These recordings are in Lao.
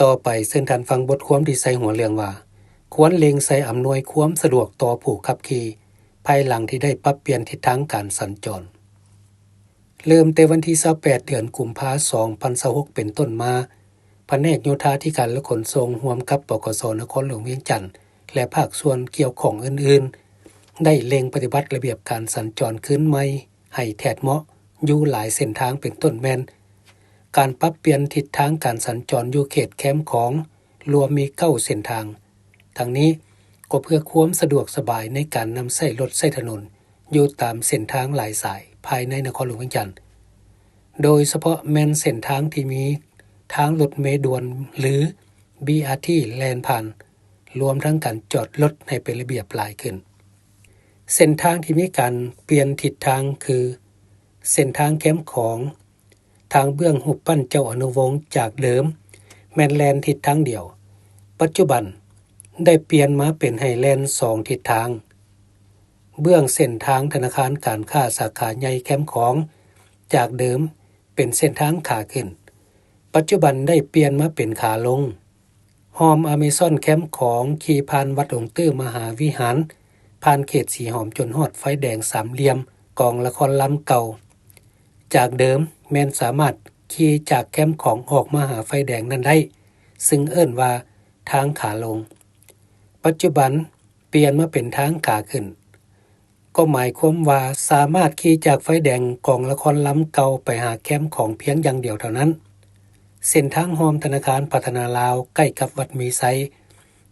ຕໍ່ໄປເຊີນທ່ານຟັງບົດຄວາມທີ່ໃສ່ຫົວເລື່ອງວ່າ ຄວນເລັ່ງໃສ່ອຳນວຍຄວາມສະດວກຕໍ່ຜູ້ຂັບຂີ່ ພາຍຫຼັງທີ່ໄດ້ປັບປ່ຽນທິດທາງການສັນຈອນ. ເລີ່ມແຕ່ວັນທີຊາວແປດ ເດືອນກຸມພາ ສອງພັນຊາວຫົກ ເປັນຕົ້ນມາ, ພະແນກໂຍທາທິການ ແລະ ຂົນສົ່ງ ຮ່ວມກັບ ປກສ ນະຄອນຫຼວງວຽງຈັນ ແລະ ພາກສ່ວນກ່ຽວຂ້ອງອື່ນໆ ໄດ້ເລັ່ງປະຕິບັດລະບຽບການສັນຈອນຄືນໃໝ່ໃຫ້ແທດເໝາະຢູ່ຫຼາຍເສັ້ນທາງ ເປັນຕົ້ນແມ່ນ ການປັບປ່ຽນທິດທາງການສັນຈອນຢູ່ເຂດແຄມຂອງ ລວມມີເກົ້າເສັ້ນທາງ. ທັງນີ້ກໍເພື່ອຄວາມສະດວກສະບາຍໃນການນຳໃຊ້ລົດໃຊ້ຖະໜົນຢູ່ຕາມເສັ້ນທາງຫຼາຍສາຍພາຍໃນນະຄອນຫຼວງວຽງຈັນ, ໂດຍສະເພາະແມ່ນເສັ້ນທາງທີ່ມີທາງລົດເມດ່ວນ ຫຼື ບີອາທີ ແລ່ນຜ່ານ, ລວມທັງການຈອດລົດໃຫ້ເປັນລະບຽບຫຼາຍຂຶ້ນ. ເສັ້ນທາງທີ່ມີການປ່ຽນທິດທາງຄື ເສັ້ນທາງແຄມຂອງ ທາງເບື້ອງຮູບປັ້ນເຈົ້າອະນຸວົງ ຈາກເດີມແມ່ນແລ່ນທິດທາງດຽວ, ປັດຈຸບັນໄດ້ປ່ຽນມາເປັນໃຫ້ແລ່ນສອງທິດທາງ. ເບື້ອງເສັ້ນທາງທະນາຄານການຄ້າສາຂາໃຫຍ່ແຄມຂອງ ຈາກເດີມເປັນເສັ້ນທາງຂາຂຶ້ນ, ປັດຈຸບັນໄດ້ປ່ຽນມາເປັນຂາລົງ. ຮ່ອມອາເມຊອນແຄມຂອງ ຂີ່ຜ່ານວັດອົງຕື້ມະຫາວິຫານ, ຜ່ານເຂດສີຫອມຈົນຮອດໄຟແດງສາມຫຼ່ຽມກອງລະຄອນລຳເກົ່າ. ຈາກເດີມແມ່ນສາມາດຂີ່ຈາກແຄມຂອງອອກມາຫາໄຟແດງນັ້ນໄດ້, ຊຶ່ງເອີ້ນວ່າທາງຂາລົງ. ປັດຈຸບັນປ່ຽນມາເປັນທາງຂາຂຶ້ນ. ກໍໝາຍຄວາມວ່າສາມາດຂີ່ຈາກໄຟແດງກອງລະຄອນລຳເກົ່າໄປຫາແຄມຂອງພຽງຢ່າງດຽວເທົ່ານັ້ນ. ເສັ້ນທາງຮ່ອມທະນາຄານພັດທະນາລາວ ໃກ້ກັບວັດມີໄຊ,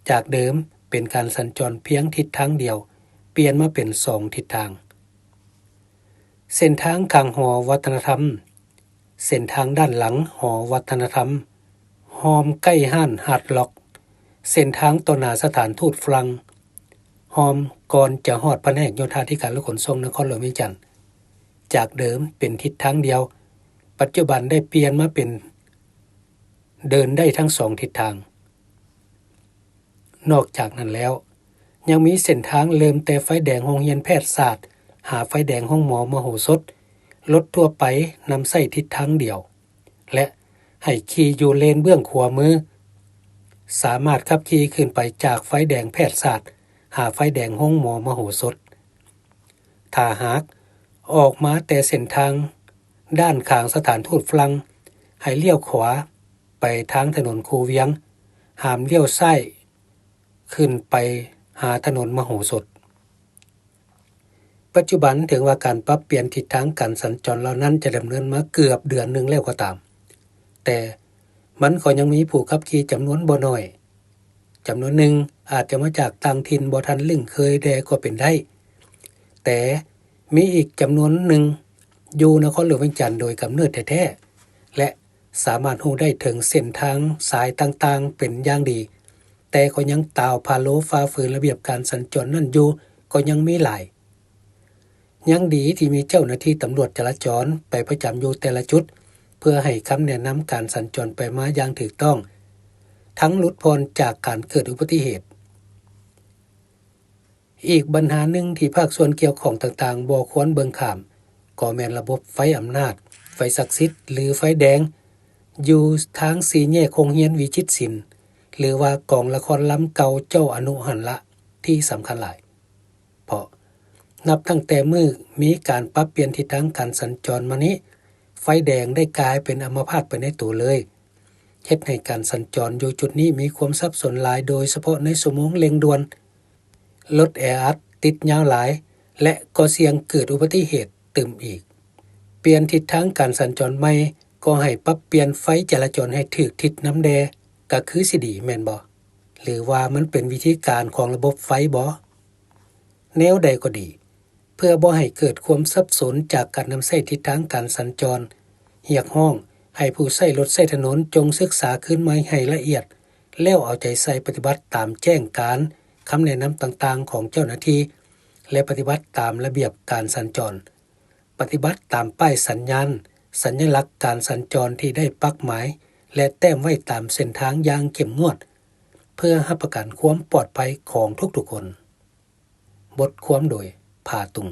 ຈາກເດີມເປັນການສັນຈອນພຽງທິດທາງດຽວ, ປ່ຽນມາເປັນສອງທິດທາງ. ເສັ້ນທາງຂ້າງຫໍວັດທະນະທຳ, ເສັ້ນທາງດ້ານຫຼັງຫໍວັດທະນະທຳ, ຮ່ອມໃກ້ຮ້ານ Hard Rock, ເສັ້ນທາງຕໍ່ໜ້າສະຖານທູດຝຣັ່ງ, ຮ່ອມກ່ອນຈະຮອດພະແນກໂຍທາທິການ ແລະ ຂົນສົ່ງນະຄອນຫຼວງວຽງຈັນ, ຈາກເດີມເປັນທິດທາງດຽວ, ປັດຈຸບັນໄດ້ປ່ຽນມາເປັນເດີນໄດ້ທັງສອງທິດທາງ. ນອກຈາກນັ້ນແລ້ວ, ຍັງມີເສັ້ນທາງເລີ່ມແຕ່ໄຟແດງໂຮງຮຽນແພດສາດ ຫາໄຟແດງໂຮງໝໍມະໂຫສົດ, ລົດທົ່ວໄປນຳໃຊ້ທິດທາງດຽວ ແລະ ໃຫ້ຂີ່ຢູ່ເລນເບື້ອງຂວາມື, ສາມາດຂັບຂີ່ຂຶ້ນໄປຈາກໄຟແດງແພດສາດ ຫາໄຟແດງໂຮງໝໍມະໂຫສົດ. ຖ້າຫາກອອກມາແຕ່ເສັ້ນທາງດ້ານຂ້າງສະຖານທູດຝຣັ່ງ, ໃຫ້ລ້ຽວຂວາໄປທາງຖະໜົນຄູວຽງ, ຫ້າມລ້ຽວຊ້າຍ ຂຶ້ນໄປຫາຖະໜົນມະໂຫສົດ. ປັດຈຸບັນເຖິງວ່າການປັບປ່ຽນທິດທາງການສັນຈອນເຫຼົ່ານັ້ນຈະດຳເນີນມາເກືອບເດືອນໜຶ່ງແລ້ວກໍຕາມ, ແຕ່ມັນກໍຍັງມີຜູ້ຂັບຂີ່ຈຳນວນບໍ່ໜ້ອຍ, ຈຳນວນໜຶ່ງອາດຈະມາຈາກຕ່າງຖິ່ນບໍ່ທັນລຶ້ງເຄີຍແດ່ກໍເປັນໄດ້, ແຕ່ມີອີກຈຳນວນໜຶ່ງຢູ່ນະຄອນຫຼວງວຽງຈັນໂດຍກຳເນີດແທ້ໆ ແລະ ສາມາດຮູ້ໄດ້ເຖິງເສັ້ນທາງສາຍຕ່າງໆເປັນຢ່າງດີ, ແຕ່ກໍຍັງຕ່າວພາໂລຝ່າຝືນລະບຽບການສັນຈອນນັ້ນຢູ່ກໍຍັງມີຫຼາຍ. ຍັງດີທີ່ມີເຈົ້າໜ້າທີ່ຕຳຫຼວດຈະລາຈອນໄປປະຈຳຢູ່ແຕ່ລະຈຸດ ເພື່ອໃຫ້ຄຳແນະນຳການສັນຈອນໄປມາຢ່າງຖືກຕ້ອງ, ທັງຫຼຸດຜ່ອນຈາກການເກີດອຸບັດຕິເຫດ. ອີກບັນຫາໜຶ່ງທີ່ພາກສ່ວນກ່ຽວຂ້ອງຕ່າງໆບໍ່ຄວນເບິ່ງຂ້າມ ກໍແມ່ນລະບົບໄຟອຳນາດ, ໄຟສັກສິດ ຫຼື ໄຟແດງ ຢູ່ທາງສີ່ແຍກໂຮງຮຽນວິຈິດສິນ ຫຼືວ່າກອງລະຄອນລຳເກົ່າເຈົ້າອະນຸຫັ້ນລະ ທີ່ສຳຄັນຫຼາຍ. ເພາະນັບຕັ້ງແຕ່ມື້ມີການປັບປ່ຽນທິດທາງການສັນຈອນມານີ້, ໄຟແດງໄດ້ກາຍເປັນອຳມະພາດໄປໃນໂຕເລີຍ, ເຮັດໃຫ້ການສັນຈອນຢູ່ຈຸດນີ້ມີຄວາມສັບສົນຫຼາຍ, ໂດຍສະເພາະໃນຊົ່ວໂມງເລັ່ງດ່ວນ. ລົດແອອັດ, ຕິດຍາວຫຼາຍ ແລະ ກໍສ່ຽງເກີດອຸບັດຕິເຫດຕື່ມອີກ. ປ່ຽນທິດທາງການສັນຈອນໃໝ່ ກໍໃຫ້ປັບປ່ຽນໄຟຈະລາຈອນໃຫ້ຖືກທິດນຳແດ່ ກະຄືຊິດີແມ່ນບໍ່? ຫຼືວ່າມັນເປັນວິທີການຂອງລະບົບໄຟບໍ? ແນວໃດກໍດີ, ເພື່ອບໍ່ໃຫ້ເກີດຄວາມສັບສົນຈາກການນຳໃຊ້ທິດທາງການສັນຈອນ, ຮຽກຮ້ອງໃຫ້ຜູ້ໃຊ້ລົດໃຊ້ຖະໜົນຈົ່ງສຶກສາຄືນໃໝ່ໃຫ້ລະອຽດ, ແລ້ວເອົາໃຈໃສ່ປະຕິບັດຕາມແຈ້ງການ, ຄຳແນະນຳຕ່າງໆຂອງເຈົ້າໜ້າທີ່ ແລະ ປະຕິບັດຕາມລະບຽບການສັນຈອນ, ປະຕິບັດຕາມປ້າຍສັນຍານ, ສັນຍະລັກການສັນຈອນທີ່ໄດ້ປັກໝາຍ ແລະ ແຕ້ມໄວ້ຕາມເສັ້ນທາງຢ່າງເຂັ້ມງວດ, ເພື່ອຮັບປະກັນຄວາມປອດໄພຂອງທຸກໆຄົນ. ບົດຄວາມໂດຍ ພາຕຸງ.